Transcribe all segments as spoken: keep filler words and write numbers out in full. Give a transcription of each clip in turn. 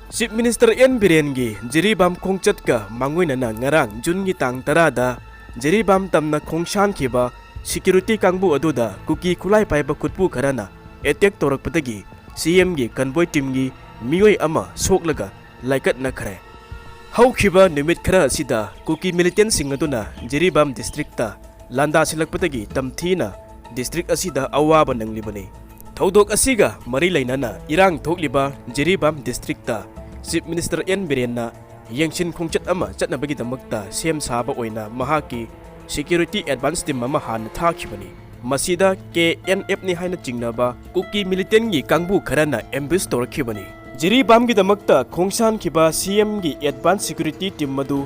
Chief Minister and ꯕꯤꯔꯦꯟꯒꯤ Jiribam ꯈꯣꯡꯆꯠꯀ ꯃꯥꯡꯑꯣꯏꯅꯅ ꯉꯔꯥꯡ ꯖꯨꯟꯒꯤ ꯇꯥꯡ ꯇꯔꯥꯗ ꯖꯤꯔꯤꯕꯥꯝ ꯇꯝꯅ ꯈꯣꯡꯁꯥꯟꯈꯤꯕ security ꯀꯥꯡꯕꯨ ꯑꯗꯨꯗ ꯀꯨꯀꯤ ꯈꯨꯠꯂꯥꯏ ꯄꯥꯏꯕ ꯈꯨꯠꯄꯨ ꯈꯔꯅ attack ꯇꯧꯔꯛꯄꯗꯒꯤ ꯁꯤ ꯑꯦꯝꯒꯤ convoy teamꯒꯤ ꯃꯤꯑꯣꯏ ꯑꯃ ꯁꯣꯛꯂꯒ ꯂꯥꯏꯀꯠꯅꯈ꯭ꯔꯦ꯫ ꯍꯧꯈꯤꯕ ꯅꯨꯃꯤꯠ ꯈꯔ ꯑꯁꯤꯗ ꯀꯨꯀꯤ militantꯁꯤꯡ ꯑꯗꯨꯅ ꯖꯤꯔꯤꯕꯥꯝ districtꯇ ꯂꯥꯟꯗꯥꯁꯤꯜꯂꯛꯄꯗꯒꯤ ꯇꯝꯊꯤꯅ district ꯑꯁꯤꯗ ꯑꯋꯥꯕ ꯅꯪꯂꯤꯕꯅꯤ꯫ ꯊꯧꯗꯣꯛ ꯑꯁꯤꯒ ꯃꯔꯤ ꯂꯩꯅꯅ ꯏꯔꯥꯡ ꯊꯣꯛꯂꯤꯕ ꯖꯤꯔꯤꯕꯥꯝ districtꯇ Chief Minister ꯑꯦꯟ ꯕꯤꯔꯦꯟꯅ ꯌꯦꯡꯁꯤꯟ ꯈꯣꯡꯆꯠ ꯑꯃ ꯆꯠꯅꯕꯒꯤꯗꯃꯛꯇ ꯁꯦꯝ ꯁꯥꯕ ꯑꯣꯏꯅ ꯃꯍꯥꯛꯀꯤ security advance team ꯑꯃ ꯍꯥꯟꯅ ꯊꯥꯈꯤꯕꯅꯤ꯫ ꯃꯁꯤꯗ ꯀꯦ ꯑꯦꯟ ꯑꯦꯐꯅꯤ ꯍꯥꯏꯅ ꯆꯤꯡꯅꯕ ꯀꯨꯀꯤ militantꯒꯤ ꯀꯥꯡꯕꯨ ꯈꯔꯅ ambush ꯇꯧꯔꯛꯈꯤꯕꯅꯤ꯫ ꯖꯤꯔꯤꯕꯥꯝꯒꯤꯗꯃꯛꯇ ꯈꯣꯡꯁꯥꯟꯈꯤꯕ ꯁꯤ ꯑꯦꯝꯒꯤ advance security team ꯑꯗꯨ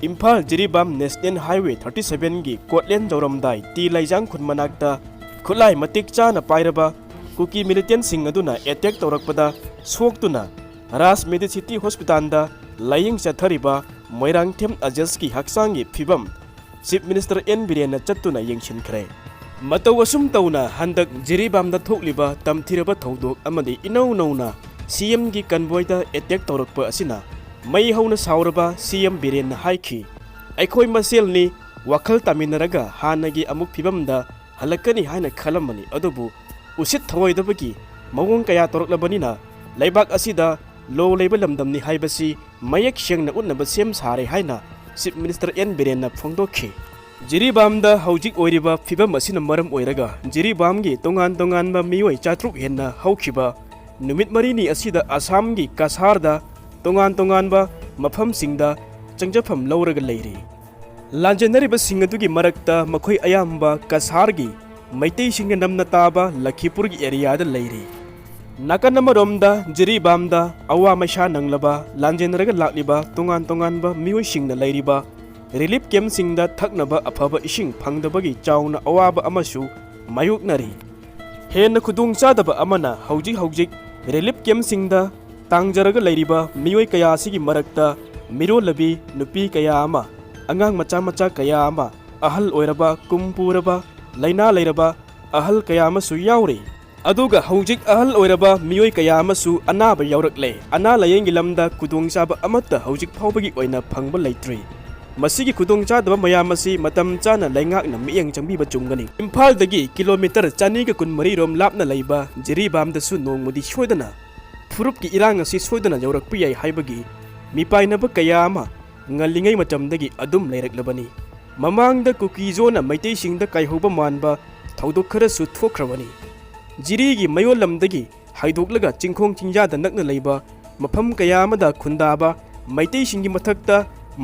Imphal Jiribam National Highway thirty sevenꯒꯤ ꯀꯣꯠꯂꯦꯟ ꯌꯧꯔꯝꯗꯥꯏ ꯇꯤ ꯂꯩꯖꯥꯡ ꯈꯨꯟ ꯃꯅꯥꯛꯇ ꯈꯨꯠꯂꯥꯏ ꯃꯇꯤꯛ ꯆꯥꯅ ꯄꯥꯏꯔꯕ ꯀꯨꯀꯤ militantꯁꯤꯡ ꯑꯗꯨꯅ attack ꯇꯧꯔꯛꯄꯗ ꯁꯣꯛꯇꯨꯅ ꯔꯥꯖ Medicity Hospitalꯗ ꯂꯥꯌꯦꯡ ꯆꯠꯊꯔꯤꯕ ꯃꯣꯏꯔꯥꯡꯊꯦꯝ ꯑꯖꯁꯀꯤ ꯍꯛꯆꯥꯡꯒꯤ ꯐꯤꯕꯝ Chief Minister ꯑꯦꯟ ꯕꯤꯔꯦꯟꯅ ꯆꯠꯇꯨꯅ ꯌꯦꯡꯁꯤꯟꯈ꯭ꯔꯦ꯫ ꯃꯇꯧ ꯑꯁꯨꯝ ꯇꯧꯅ ꯍꯟꯗꯛ ꯖꯤꯔꯤꯕꯥꯝꯗ ꯊꯣꯛꯂꯤꯕ ꯇꯝꯊꯤꯔꯕ ꯊꯧꯗꯣꯛ ꯑꯃꯗꯤ ꯏꯅꯧ ꯅꯧꯅ ꯁꯤ ꯑꯦꯝꯒꯤ convoyꯗ attack ꯇꯧꯔꯛꯄ ꯑꯁꯤꯅ ꯃꯩ ꯍꯧꯅ ꯁꯥꯎꯔꯕ ꯁꯤ ꯑꯦꯝ ꯕꯤꯔꯦꯟꯅ ꯍꯥꯏꯈꯤ, "ꯑꯩꯈꯣꯏ ꯃꯁꯦꯜꯅꯤ, ꯋꯥꯈꯜ ꯇꯥꯃꯤꯟꯅꯔꯒ ꯍꯥꯟꯅꯒꯤ ꯑꯃꯨꯛ ꯐꯤꯕꯝꯗ ꯍꯜꯂꯛꯀꯅꯤ ꯍꯥꯏꯅ ꯈꯜꯂꯝꯕꯅꯤ, ꯑꯗꯨꯕꯨ ꯎꯁꯤꯠ ꯊꯑꯣꯏꯗꯕꯒꯤ ꯃꯑꯣꯡ ꯀꯌꯥ ꯇꯧꯔꯛꯂꯕꯅꯤꯅ ꯂꯩꯕꯥꯛ ꯑꯁꯤꯗ law ꯂꯩꯕ ꯂꯝꯗꯝꯅꯤ ꯍꯥꯏꯕꯁꯤ ꯃꯌꯦꯛ ꯁꯦꯡꯅ ꯎꯠꯅꯕ ꯁꯦꯝ ꯁꯥꯔꯦ" ꯍꯥꯏꯅ Chief Minister ꯑꯦꯟ ꯕꯤꯔꯦꯟꯅ ꯐꯣꯡꯗꯣꯛꯈꯤ꯫ ꯖꯤꯔꯤꯕꯥꯝꯗ ꯍꯧꯖꯤꯛ ꯑꯣꯏꯔꯤꯕ ꯐꯤꯕꯝ ꯑꯁꯤꯅ ꯃꯔꯝ ꯑꯣꯏꯔꯒ ꯖꯤꯔꯤꯕꯥꯝꯒꯤ ꯇꯣꯉꯥꯟ ꯇꯣꯉꯥꯟꯕ ꯃꯤꯑꯣꯏ ꯆꯥꯇ꯭ꯔꯨꯛ ꯍꯦꯟꯅ ꯍꯧꯈꯤꯕ ꯅꯨꯃꯤꯠ ꯃꯔꯤꯅꯤ ꯑꯁꯤꯗ ꯑꯁꯥꯝꯒꯤ ꯀꯁꯥꯔꯗ ꯇꯣꯉꯥꯟ ꯇꯣꯉꯥꯟꯕ ꯃꯐꯝꯁꯤꯡꯗ ꯆꯪꯖꯐꯝ ꯂꯧꯔꯒ ꯂꯩꯔꯤ꯫ ꯂꯥꯟꯖꯦꯟꯅꯔꯤꯕꯁꯤꯡ ꯑꯗꯨꯒꯤ ꯃꯔꯛꯇ ꯃꯈꯣꯏ ꯑꯌꯥꯝꯕ ꯀꯁꯥꯔꯒꯤ ꯃꯩꯇꯩꯁꯤꯡꯅ ꯅꯝꯅ ꯇꯥꯕ ꯂꯈꯤꯄꯨꯔꯒꯤ areaꯗ ꯂꯩꯔꯤ꯫ ꯅꯥꯀꯟ ꯑꯃꯔꯣꯝꯗ ꯖꯤꯔꯤꯕꯥꯝꯗ ꯑꯋꯥ ꯃꯩꯁꯥ ꯅꯪꯂꯕ ꯂꯥꯟꯖꯦꯟꯅꯔꯒ ꯂꯥꯛꯂꯤꯕ ꯇꯣꯉꯥꯟ ꯇꯣꯉꯥꯟꯕ ꯃꯤꯑꯣꯏꯁꯤꯡꯅ ꯂꯩꯔꯤꯕ relief campꯁꯤꯡꯗ ꯊꯛꯅꯕ ꯑꯐꯕ ꯏꯁꯤꯡ ꯐꯪꯗꯕꯒꯤ ꯆꯥꯎꯅ ꯑꯋꯥꯕ ꯑꯃꯁꯨ ꯃꯥꯌꯣꯛꯅꯔꯤ꯫ ꯍꯦꯟꯅ ꯈꯨꯗꯣꯡꯆꯥꯗꯕ ꯑꯃꯅ ꯍꯧꯖꯤꯛ ꯍꯧꯖꯤꯛ relief campꯁꯤꯡꯗ ꯇꯥꯡꯖꯔꯒ ꯂꯩꯔꯤꯕ ꯃꯤꯑꯣꯏ ꯀꯌꯥ ꯑꯁꯤꯒꯤ ꯃꯔꯛꯇ ꯃꯤꯔꯣꯜꯂꯕꯤ ꯅꯨꯄꯤ ꯀꯌꯥ ꯑꯃ, ꯑꯉꯥꯡ ꯃꯆꯥ ꯃꯆꯥ ꯀꯌꯥ ꯑꯃ, ꯑꯍꯜ ꯑꯣꯏꯔꯕ, ꯀꯨꯝ ꯄꯨꯔꯕ, ꯂꯥꯏꯅꯥ ꯂꯩꯔꯕ ꯑꯍꯜ ꯀꯌꯥ ꯑꯃꯁꯨ ꯌꯥꯎꯔꯤ꯫ ꯑꯗꯨꯒ ꯍꯧꯖꯤꯛ ꯑꯍꯜ ꯑꯣꯏꯔꯕ ꯃꯤꯑꯣꯏ ꯀꯌꯥ ꯑꯃꯁꯨ ꯑꯅꯥꯕ ꯌꯥꯎꯔꯛꯂꯦ꯫ ꯑꯅꯥ ꯂꯥꯌꯦꯡꯒꯤ ꯂꯝꯗ ꯈꯨꯗꯣꯡꯆꯥꯕ ꯑꯃꯠꯇ ꯍꯧꯖꯤꯛ ꯐꯥꯎꯕꯒꯤ ꯑꯣꯏꯅ ꯐꯪꯕ ꯂꯩꯇ꯭ꯔꯤ꯫ ꯃꯁꯤꯒꯤ ꯈꯨꯗꯣꯡꯆꯥꯗꯕ ꯃꯌꯥꯝ ꯑꯁꯤ ꯃꯇꯝ ꯆꯥꯅ ꯂꯩꯉꯥꯛꯅ ꯃꯤꯠꯌꯦꯡ ꯆꯪꯕꯤꯕ ꯆꯨꯝꯒꯅꯤ꯫ ꯏꯝꯐꯥꯜꯗꯒꯤ ꯀꯤꯂꯣꯃꯤꯇꯔ ꯆꯅꯤꯒ ꯀꯨꯟꯃꯔꯤ ꯔꯣꯝ ꯂꯥꯞꯅ ꯂꯩꯕ ꯖꯤꯔꯤꯕꯥꯝꯗꯁꯨ ꯅꯣꯡꯃꯗꯤ ꯁꯣꯏꯗꯅ ꯐꯨꯔꯨꯞꯀꯤ ꯏꯔꯥꯡ ꯑꯁꯤ ꯁꯣꯏꯗꯅ ꯌꯧꯔꯛꯄ ꯌꯥꯏ ꯍꯥꯏꯕꯒꯤ ꯃꯤꯄꯥꯏꯅꯕ ꯀꯌꯥ ꯑꯃ ꯉꯜꯂꯤꯉꯩ ꯃꯇꯝꯗꯒꯤ ꯑꯗꯨꯝ ꯂꯩꯔꯛꯂꯕꯅꯤ꯫ ꯃꯃꯥꯡꯗ ꯀꯨꯀꯤꯖꯣꯅ ꯃꯩꯇꯩꯁꯤꯡꯗ ꯀꯥꯏꯍꯧꯕ ꯃꯥꯟꯕ ꯊꯧꯗꯣꯛ ꯈꯔꯁꯨ ꯊꯣꯛꯈ꯭ꯔꯕꯅꯤ꯫ ꯖꯤꯔꯤꯒꯤ ꯃꯌꯣꯜ ꯂꯝꯗꯒꯤ ꯍꯥꯏꯗꯣꯛꯂꯒ ꯆꯤꯡꯈꯣꯡ ꯆꯤꯡꯌꯥꯗ ꯅꯛꯅ ꯂꯩꯕ ꯃꯐꯝ ꯀꯌꯥ ꯑꯃꯗ ꯈꯨꯟꯗꯥꯕ ꯃꯩꯇꯩꯁꯤꯡꯒꯤ ꯃꯊꯛꯇ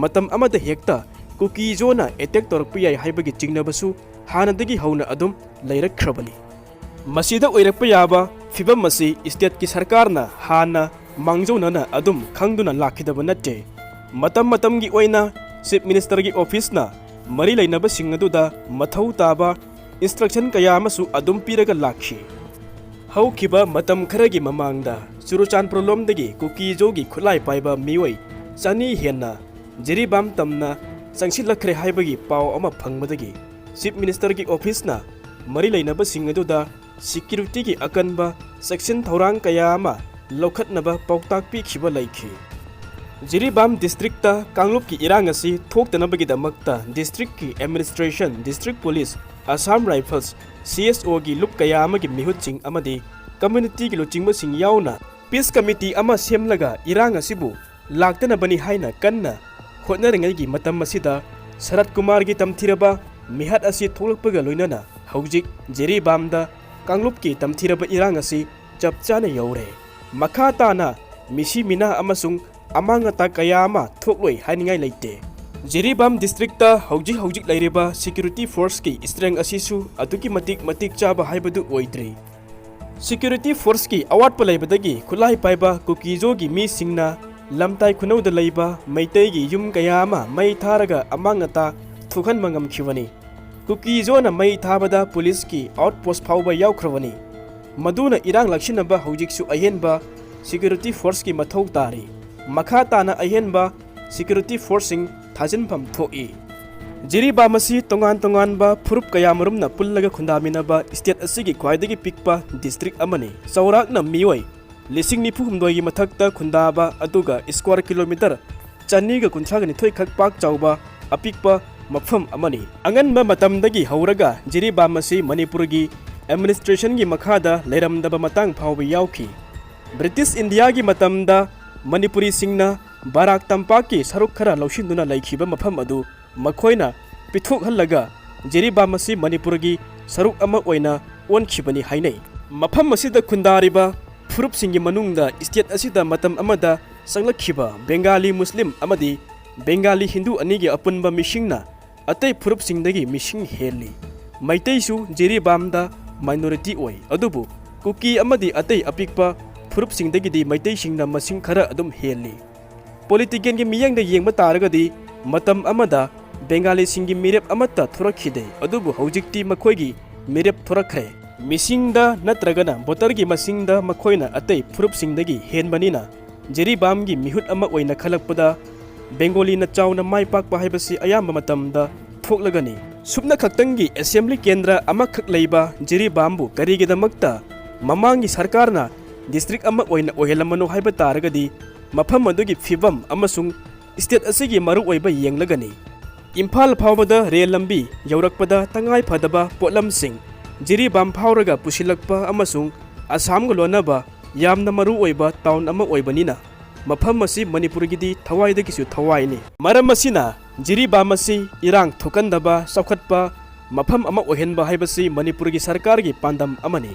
ꯃꯇꯝ ꯑꯃꯗ ꯍꯦꯛꯇ ꯀꯨꯀꯤꯖꯣꯅ ꯑꯦꯇꯦꯛ ꯇꯧꯔꯛꯄ ꯌꯥꯏ ꯍꯥꯏꯕꯒꯤ ꯆꯤꯡꯅꯕꯁꯨ ꯍꯥꯟꯅꯗꯒꯤ ꯍꯧꯅ ꯑꯗꯨꯝ ꯂꯩꯔꯛꯈ꯭ꯔꯕꯅꯤ꯫ ꯃꯁꯤꯗ ꯑꯣꯏꯔꯛꯄ ꯌꯥꯕ ꯐꯤꯚꯝ ꯑꯁꯤ ꯁ꯭ꯇꯦꯠꯀꯤ ꯁꯔꯀꯥꯔꯅ ꯍꯥꯟꯅ ꯃꯥꯡꯖꯧꯅꯅ ꯑꯗꯨꯝ ꯈꯪꯗꯨꯅ ꯂꯥꯛꯈꯤꯗꯕ ꯅꯠꯇꯦ꯫ ꯃꯇꯝ ꯃꯇꯝꯒꯤ ꯑꯣꯏꯅ ꯆꯤꯐ ꯃꯤꯅꯤꯁꯇꯔꯒꯤ ꯑꯣꯐꯤꯁꯅ ꯃꯔꯤ ꯂꯩꯅꯕꯁꯤꯡ ꯑꯗꯨꯗ ꯃꯊꯧ ꯇꯥꯕ ꯏꯟꯁꯇ꯭ꯔꯛꯁꯟ ꯀꯌꯥ ꯑꯃꯁꯨ ꯑꯗꯨꯝ ꯄꯤꯔꯒ ꯂꯥꯛꯈꯤ꯫ ꯍꯧꯈꯤꯕ ꯃꯇꯝ ꯈꯔꯒꯤ ꯃꯃꯥꯡꯗ ꯆꯨꯔꯆꯥꯟꯄꯨꯔꯂꯣꯝꯗꯒꯤ ꯀꯨꯀꯤꯖꯣꯒꯤ ꯈꯨꯠꯂꯥꯏ ꯄꯥꯏꯕ ꯃꯤꯑꯣꯏ ꯆꯅꯤ ꯍꯦꯟꯅ ꯖꯤꯔꯤꯕꯥꯝ ꯇꯝꯅ ꯆꯪꯁꯤꯜꯂꯛꯈ꯭ꯔꯦ ꯍꯥꯏꯕꯒꯤ ꯄꯥꯎ ꯑꯃ ꯐꯪꯕꯗꯒꯤ ꯆꯤꯐ ꯃꯤꯅꯤꯁꯇꯔꯒꯤ ꯑꯣꯐꯤꯁꯅ ꯃꯔꯤ ꯂꯩꯅꯕꯁꯤꯡ ꯑꯗꯨꯗ ꯁꯤꯀ꯭ꯌꯨꯔꯤꯇꯤꯒꯤ ꯑꯀꯟꯕ ꯆꯦꯛꯁꯤꯟ ꯊꯧꯔꯥꯡ ꯀꯌꯥ ꯑꯃ ꯂꯧꯈꯠꯅꯕ ꯄꯥꯎꯇꯥꯛ ꯄꯤꯈꯤꯕ ꯂꯩꯈꯤ꯫ ꯖꯤꯔꯤꯕꯥꯝ ꯗꯤꯁꯇ꯭ꯔꯤꯛꯇ ꯀꯥꯡꯂꯨꯞꯀꯤ ꯏꯔꯥꯡ ꯑꯁꯤ ꯊꯣꯛꯇꯅꯕꯒꯤꯗꯃꯛꯇ ꯗꯤꯁꯇ꯭ꯔꯤꯛꯀꯤ administration, district police, Assam rifles, C S ꯑꯣꯒꯤ ꯂꯨꯞ ꯀꯌꯥ ꯑꯃꯒꯤ ꯃꯤꯍꯨꯠꯁꯤꯡ ꯑꯃꯗꯤ ꯀꯝꯃ꯭ꯌꯨꯅꯤꯇꯤꯒꯤ ꯂꯨꯆꯤꯡꯕꯁꯤꯡ ꯌꯥꯎꯅ ꯄꯤꯁ ꯀꯃꯤꯇꯤ ꯑꯃ ꯁꯦꯝꯂꯒ ꯏꯔꯥꯡ ꯑꯁꯤꯕꯨ ꯂꯥꯛꯇꯅꯕꯅꯤ ꯍꯥꯏꯅ ꯀꯟꯅ ꯍꯣꯠꯅꯔꯤꯉꯩꯒꯤ ꯃꯇꯝ ꯑꯁꯤꯗ ꯁꯔꯠ ꯀꯨꯃꯥꯔꯒꯤ ꯇꯝꯊꯤꯔꯕ ꯃꯤꯍꯥꯠ ꯑꯁꯤ ꯊꯣꯛꯂꯛꯄꯒ ꯂꯣꯏꯅꯅ ꯍꯧꯖꯤꯛ ꯖꯤꯔꯤꯕꯥꯝꯗ ꯀꯥꯡꯂꯨꯞꯀꯤ ꯇꯝꯊꯤꯔꯕ ꯏꯔꯥꯡ ꯑꯁꯤ ꯆꯞ ꯆꯥꯅ ꯌꯧꯔꯦ꯫ ꯃꯈꯥ ꯇꯥꯅ ꯃꯤꯁꯤ ꯃꯤꯅꯥ ꯑꯃꯁꯨꯡ ꯑꯃꯥꯡ ꯑꯇꯥ ꯀꯌꯥ ꯑꯃ ꯊꯣꯛꯂꯣꯏ ꯍꯥꯏꯅꯤꯡꯉꯥꯏ ꯂꯩꯇꯦ꯫ ꯖꯤꯔꯤꯕꯥꯝ ꯗꯤꯁꯇ꯭ꯔꯤꯛꯇ ꯍꯧꯖꯤꯛ ꯍꯧꯖꯤꯛ ꯂꯩꯔꯤꯕ ꯁꯤꯀ꯭ꯌꯨꯔꯤꯇꯤ ꯐꯣꯔꯁꯀꯤ ꯁ꯭ꯇꯔꯦꯡ ꯑꯁꯤꯁꯨ ꯑꯗꯨꯛꯀꯤ ꯃꯇꯤꯛ ꯃꯇꯤꯛ ꯆꯥꯕ ꯍꯥꯏꯕꯗꯨ ꯑꯣꯏꯗ꯭ꯔꯤ꯫ ꯁꯤꯀ꯭ꯌꯨꯔꯤꯇꯤ ꯐꯣꯔꯁꯀꯤ ꯑꯋꯥꯠꯄ ꯂꯩꯕꯗꯒꯤ ꯈꯨꯠꯂꯥꯏ ꯄꯥꯏꯕ ꯀꯨꯀꯤꯖꯣꯒꯤ ꯃꯤꯁꯤꯡꯅ ꯂꯝꯇꯥꯏ ꯈꯨꯅꯧꯗ ꯂꯩꯕ ꯃꯩꯇꯩꯒꯤ ꯌꯨꯝ ꯀꯌꯥ ꯑꯃ ꯃꯩ ꯊꯥꯔꯒ ꯑꯃꯥꯡ ꯑꯇꯥ ꯊꯣꯛꯍꯟꯕ ꯉꯝꯈꯤꯕꯅꯤ꯫ ꯀꯨꯀꯤꯖꯣꯅ ꯃꯩ ꯊꯥꯕꯗ ꯄꯨꯂꯤꯁꯀꯤ ꯑꯥꯎꯠꯄꯣꯁ ꯐꯥꯎꯕ ꯌꯥꯎꯈ꯭ꯔꯕꯅꯤ꯫ ꯃꯗꯨꯅ ꯏꯔꯥꯡ ꯂꯥꯛꯁꯤꯟꯅꯕ ꯍꯧꯖꯤꯛꯁꯨ ꯑꯍꯦꯟꯕ ꯁꯤꯀ꯭ꯌꯨꯔꯤꯇꯤ ꯐꯣꯔꯁꯀꯤ ꯃꯊꯧ ꯇꯥꯔꯤ꯫ ꯃꯈꯥ ꯇꯥꯅ ꯑꯍꯦꯟꯕ ꯁꯤꯀ꯭ꯌꯨꯔꯤꯇꯤ ꯐꯣꯔꯁꯁꯤꯡ ꯊꯥꯖꯤꯟꯐꯝ ꯊꯣꯛꯏ꯫ ꯖꯤꯔꯤꯕꯥꯝ ꯑꯁꯤ ꯇꯣꯉꯥꯟ ꯇꯣꯉꯥꯟꯕ ꯐꯨꯔꯨꯞ ꯀꯌꯥꯃꯔꯨꯝꯅ ꯄꯨꯜꯂꯒ ꯈꯨꯟꯗꯥꯃꯤꯟꯅꯕ state ꯑꯁꯤꯒꯤ ꯈ꯭ꯋꯥꯏꯗꯒꯤ ꯄꯤꯛꯄ district ꯑꯃꯅꯤ꯫ ꯆꯥꯎꯔꯥꯛꯅ ꯃꯤꯑꯣꯏ ꯂꯤꯁꯤꯡ ꯅꯤꯐꯨ ꯍꯨꯝꯗꯣꯏꯒꯤ ꯃꯊꯛꯇ ꯈꯨꯟꯗꯥꯕ, ꯑꯗꯨꯒ square kilometre ꯆꯅꯤꯒ ꯀꯨꯟꯊ꯭ꯔꯥꯒ ꯅꯤꯊꯣꯏ ꯈꯛ ꯄꯥꯛ ꯆꯥꯎꯕ ꯑꯄꯤꯛꯄ ꯃꯐꯝ ꯑꯃꯅꯤ꯫ ꯑꯉꯟꯕ ꯃꯇꯝꯗꯒꯤ ꯍꯧꯔꯒ ꯖꯤꯔꯤꯕꯥꯝ ꯑꯁꯤ ꯃꯅꯤꯄꯨꯔꯒꯤ administrationꯒꯤ ꯃꯈꯥꯗ ꯂꯩꯔꯝꯗꯕ ꯃꯇꯥꯡ ꯐꯥꯎꯕ ꯌꯥꯎꯈꯤ꯫ ꯕ꯭ꯔꯤꯇꯤꯁ ꯏꯟꯗꯤꯌꯥꯒꯤ ꯃꯇꯝꯗ ꯃꯅꯤꯄꯨꯔꯤꯁꯤꯡꯅ ꯕꯔꯥꯛ ꯇꯝꯄꯥꯛꯀꯤ ꯁꯔꯨꯛ ꯈꯔ ꯂꯧꯁꯤꯟꯗꯨꯅ ꯂꯩꯈꯤꯕ ꯃꯐꯝ ꯑꯗꯨ ꯃꯈꯣꯏꯅ ꯄꯤꯊꯣꯛꯍꯜꯂꯒ ꯖꯤꯔꯤꯕꯥꯝ ꯑꯁꯤ ꯃꯅꯤꯄꯨꯔꯒꯤ ꯁꯔꯨꯛ ꯑꯃ ꯑꯣꯏꯅ ꯑꯣꯟꯈꯤꯕꯅꯤ ꯍꯥꯏꯅꯩ꯫ ꯃꯐꯝ ꯑꯁꯤꯗ ꯈꯨꯟꯗꯥꯔꯤꯕ ꯐꯨꯔꯨꯞꯁꯤꯡꯒꯤ ꯃꯅꯨꯡꯗ state ꯑꯁꯤꯗ ꯃꯇꯝ ꯑꯃꯗ ꯆꯪꯂꯛꯈꯤꯕ ꯕꯦꯡꯒꯥꯂꯤ ꯃꯨꯁꯂꯤꯝ ꯑꯃꯗꯤ ꯕꯦꯡꯒꯥꯂꯤ ꯍꯤꯟꯗꯨ ꯑꯅꯤꯒꯤ ꯑꯄꯨꯟꯕ ꯃꯤꯁꯤꯡꯅ ꯑꯇꯩ ꯐꯨꯔꯨꯞꯁꯤꯡꯗꯒꯤ ꯃꯤꯁꯤꯡ ꯍꯦꯜꯂꯤ꯫ ꯃꯩꯇꯩꯁꯨ ꯖꯤꯔꯤꯕꯥꯝꯗ minority ꯑꯣꯏ, ꯑꯗꯨꯕꯨ ꯀꯨꯀꯤ ꯑꯃꯗꯤ ꯑꯇꯩ ꯑꯄꯤꯛꯄ ꯐꯨꯔꯨꯞꯁꯤꯡꯗꯒꯤꯗꯤ ꯃꯩꯇꯩꯁꯤꯡꯅ ꯃꯁꯤꯡ ꯈꯔ ꯑꯗꯨꯝ ꯍꯦꯜꯂꯤ꯫ Politicalꯒꯤ ꯃꯤꯠꯌꯦꯡꯗ ꯌꯦꯡꯕ ꯇꯥꯔꯒꯗꯤ ꯃꯇꯝ ꯑꯃꯗ ꯕꯦꯡꯒꯥꯂꯤꯁꯤꯡꯒꯤ ꯃꯤꯔꯦꯞ ꯑꯃꯠꯇ ꯊꯣꯔꯛꯈꯤꯗꯦ, ꯑꯗꯨꯕꯨ ꯍꯧꯖꯤꯛꯇꯤ ꯃꯈꯣꯏꯒꯤ ꯃꯤꯔꯦꯞ ꯊꯣꯔꯛꯈ꯭ꯔꯦ꯫ ꯃꯤꯁꯤꯡꯗ ꯅꯠꯇ꯭ꯔꯒꯅ voterꯒꯤ ꯃꯁꯤꯡꯗ ꯃꯈꯣꯏꯅ ꯑꯇꯩ ꯐꯨꯔꯨꯞꯁꯤꯡꯗꯒꯤ ꯍꯦꯟꯕꯅꯤꯅ ꯖꯤꯔꯤꯕꯥꯝꯒꯤ ꯃꯤꯍꯨꯠ ꯑꯃ ꯑꯣꯏꯅ ꯈꯜꯂꯛꯄꯗ ꯕꯦꯡꯒꯣꯂꯤꯅ ꯆꯥꯎꯅ ꯃꯥꯏ ꯄꯥꯛꯄ ꯍꯥꯏꯕꯁꯤ ꯑꯌꯥꯝꯕ ꯃꯇꯝꯗ ꯊꯣꯛꯂꯒꯅꯤ꯫ ꯁꯨꯞꯅ ꯈꯛꯇꯪꯒꯤ assembly ꯀꯦꯟꯗ꯭ꯔ ꯑꯃꯈꯛ ꯂꯩꯕ ꯖꯤꯔꯤꯕꯥꯝꯕꯨ ꯀꯔꯤꯒꯤꯗꯃꯛꯇ ꯃꯃꯥꯡꯒꯤ ꯁꯔꯀꯥꯔꯅ district ꯑꯃ ꯑꯣꯏꯅ ꯑꯣꯏꯍꯜꯂꯝꯕꯅꯣ ꯍꯥꯏꯕ ꯇꯥꯔꯒꯗꯤ ꯃꯐꯝ ꯑꯗꯨꯒꯤ ꯐꯤꯕꯝ ꯑꯃꯁꯨꯡ state ꯑꯁꯤꯒꯤ ꯃꯔꯨꯑꯣꯏꯕ ꯌꯦꯡꯂꯒꯅꯤ꯫ ꯏꯝꯐꯥꯜ ꯐꯥꯎꯕꯗ ꯔꯦꯜ ꯂꯝꯕꯤ ꯌꯧꯔꯛꯄꯗ ꯇꯉꯥꯏ ꯐꯗꯕ ꯄꯣꯠꯂꯝꯁꯤꯡ ꯖꯤꯔꯤꯕꯥꯝ ꯐꯥꯎꯔꯒ ꯄꯨꯁꯤꯜꯂꯛꯄ ꯑꯃꯁꯨꯡ ꯑꯁꯥꯝꯒ ꯂꯣꯟꯅꯕ ꯌꯥꯝꯅ ꯃꯔꯨꯑꯣꯏꯕ town ꯑꯃ ꯑꯣꯏꯕꯅꯤꯅ ꯃꯐꯝ ꯑꯁꯤ ꯃꯅꯤꯄꯨꯔꯒꯤꯗꯤ ꯊꯋꯥꯏꯗꯒꯤꯁꯨ ꯊꯋꯥꯏꯅꯤ꯫ ꯃꯔꯝ ꯑꯁꯤꯅ ꯖꯤꯔꯤꯕꯥꯝ ꯑꯁꯤ ꯏꯔꯥꯡ ꯊꯣꯛꯍꯟꯗꯕ ꯆꯥꯎꯈꯠꯄ ꯃꯐꯝ ꯑꯃ ꯑꯣꯏꯍꯟꯕ ꯍꯥꯏꯕꯁꯤ ꯃꯅꯤꯄꯨꯔꯒꯤ ꯁꯔꯀꯥꯔꯒꯤ ꯄꯥꯟꯗꯝ ꯑꯃꯅꯤ꯫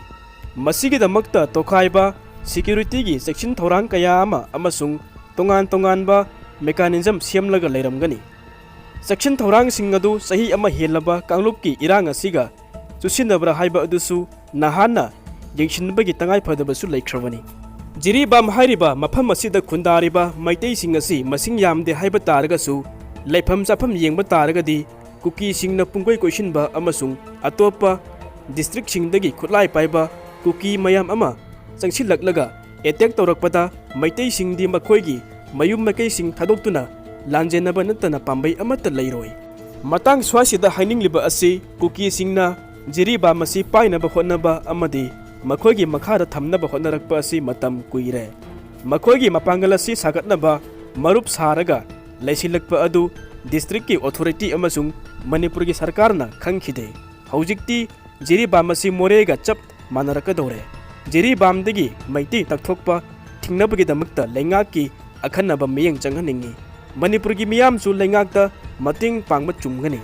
ꯃꯁꯤꯒꯤꯗꯃꯛꯇ ꯇꯣꯈꯥꯏꯕ securityꯒꯤ ꯆꯦꯛꯁꯤꯟ ꯊꯧꯔꯥꯡ ꯀꯌꯥ ꯑꯃ ꯑꯃꯁꯨꯡ ꯇꯣꯉꯥꯟ ꯇꯣꯉꯥꯟꯕ mechanism ꯁꯦꯝꯂꯒ ꯂꯩꯔꯝꯒꯅꯤ꯫ ꯆꯦꯛꯁꯤꯟ ꯊꯧꯔꯥꯡꯁꯤꯡ ꯑꯗꯨ ꯆꯍꯤ ꯑꯃ ꯍꯦꯜꯂꯕ ꯀꯥꯡꯂꯨꯞꯀꯤ ꯏꯔꯥꯡ ꯑꯁꯤꯒ ꯆꯨꯁꯤꯟꯅꯕ꯭ꯔꯥ ꯍꯥꯏꯕ ꯑꯗꯨꯁꯨ ꯅꯍꯥꯟꯅ ꯌꯦꯡꯁꯤꯟꯕꯒꯤ ꯇꯉꯥꯏꯐꯗꯕꯁꯨ ꯂꯩꯈ꯭ꯔꯕꯅꯤ꯫ ꯖꯤꯔꯤꯕꯥꯝ ꯍꯥꯏꯔꯤꯕ ꯃꯐꯝ ꯑꯁꯤꯗ ꯈꯨꯟꯗꯥꯔꯤꯕ ꯃꯩꯇꯩꯁꯤꯡ ꯑꯁꯤ ꯃꯁꯤꯡ ꯌꯥꯝꯗꯦ ꯍꯥꯏꯕ ꯇꯥꯔꯒꯁꯨ, ꯂꯩꯐꯝ ꯆꯥꯐꯝ ꯌꯦꯡꯕ ꯇꯥꯔꯒꯗꯤ ꯀꯨꯀꯤꯁꯤꯡꯅ ꯄꯨꯡꯀꯣꯏ ꯀꯣꯏꯁꯤꯟꯕ ꯑꯃꯁꯨꯡ ꯑꯇꯣꯞꯄ districtꯁꯤꯡꯗꯒꯤ ꯈꯨꯠꯂꯥꯏ ꯄꯥꯏꯕ ꯀꯨꯀꯤ ꯃꯌꯥꯝ ꯑꯃ ꯆꯪꯁꯤꯜꯂꯛꯂꯒ attack ꯇꯧꯔꯛꯄꯗ ꯃꯩꯇꯩꯁꯤꯡꯗꯤ ꯃꯈꯣꯏꯒꯤ ꯃꯌꯨꯝ ꯃꯀꯩꯁꯤꯡ ꯊꯥꯗꯣꯛꯇꯨꯅ ꯂꯥꯟꯖꯦꯟꯅꯕ ꯅꯠꯇꯅ ꯄꯥꯝꯕꯩ ꯑꯃꯠꯇ ꯂꯩꯔꯣꯏ꯫ ꯃꯇꯥꯡ ꯁ꯭ꯋꯥꯏꯁꯤꯗ ꯍꯥꯏꯅꯤꯡꯂꯤꯕ ꯑꯁꯤ ꯀꯨꯀꯤꯁꯤꯡꯅ ꯖꯤꯔꯤꯕꯥꯝ ꯑꯁꯤ ꯄꯥꯏꯅꯕ ꯍꯣꯠꯅꯕ ꯑꯃꯗꯤ ꯃꯈꯣꯏꯒꯤ ꯃꯈꯥꯗ ꯊꯝꯅꯕ ꯍꯣꯠꯅꯔꯛꯄ ꯑꯁꯤ ꯃꯇꯝ ꯀꯨꯏꯔꯦ꯫ ꯃꯈꯣꯏꯒꯤ ꯃꯄꯥꯡꯒꯜ ꯑꯁꯤ ꯁꯥꯒꯠꯅꯕ ꯃꯔꯨꯞ ꯁꯥꯔꯒ ꯂꯩꯁꯤꯜꯂꯛꯄ ꯑꯗꯨ ꯗꯤꯁꯇ꯭ꯔꯤꯛꯀꯤ ꯑꯣꯊꯣꯔꯤꯇꯤ ꯑꯃꯁꯨꯡ ꯃꯅꯤꯄꯨꯔꯒꯤ ꯁꯔꯀꯥꯔꯅ ꯈꯪꯈꯤꯗꯦ꯫ ꯍꯧꯖꯤꯛꯇꯤ ꯖꯤꯔꯤꯕꯥꯝ ꯑꯁꯤ ꯃꯣꯔꯦꯒ ꯆꯞ ꯃꯥꯟꯅꯔꯛꯀꯗꯧꯔꯦ꯫ ꯖꯤꯔꯤꯕꯥꯝꯗꯒꯤ ꯃꯩꯇꯩ ꯇꯛꯊꯣꯛꯄ ꯊꯤꯡꯅꯕꯒꯤꯗꯃꯛꯇ ꯂꯩꯉꯥꯛꯀꯤ ꯑꯈꯟꯅꯕ ꯃꯤꯠꯌꯦꯡ ꯆꯪꯍꯟꯅꯤꯡꯏ꯫ ꯃꯅꯤꯄꯨꯔꯒꯤ ꯃꯤꯌꯥꯝꯁꯨ ꯂꯩꯉꯥꯛꯇ ꯃꯇꯦꯡ ꯄꯥꯡꯕ ꯆꯨꯝꯒꯅꯤ꯫